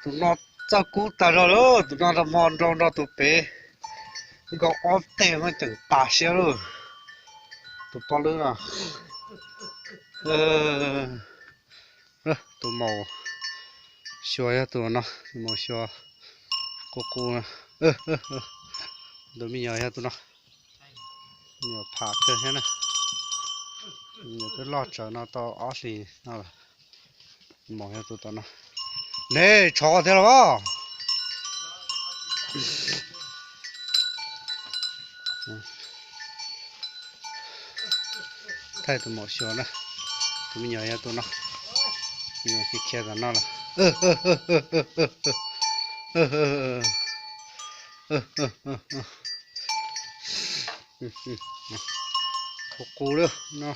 Tus no txawj kub tag zog lawm, tus no nrog hmo nrog nrog tus pem nkaus ob teg mas tseem tas siab lawm. Tus poj lwb no, tus maum xyuas yog tus no, tus maum xyuas qus qus. Tus me nyuam yog tus no, me nyuam pham kawg thiab na. Me nyuam twb loj tsawv no tau ob hlis no lawm. Maum yog tus tom no. Neb tshov thiab los? Thaij tus maum xyuas na, tus me nyuam yog tus no, me nyuam khiav khiav tom no lawm. Qus qus li no,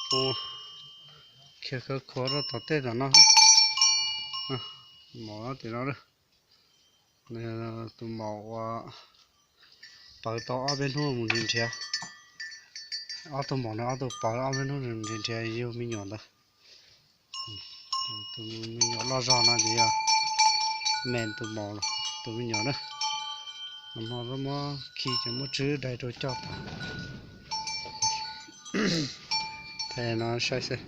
qus khiav khawv khuav rau tom tej tom no. Maum tim no, tus maum uas pawv tau ob peb hnub mus nrhiav nrhiav, ob tug maum no ob tug pawv ob peb hnub nrhiav nrhiav yug me nyuam ntawd. Tus me nyuam loj zog no ces yog me tus maum, tus me nyuam na. Nag hmo muab khi ces muab tswb dai rau coj tag. Thaij no saib xwb.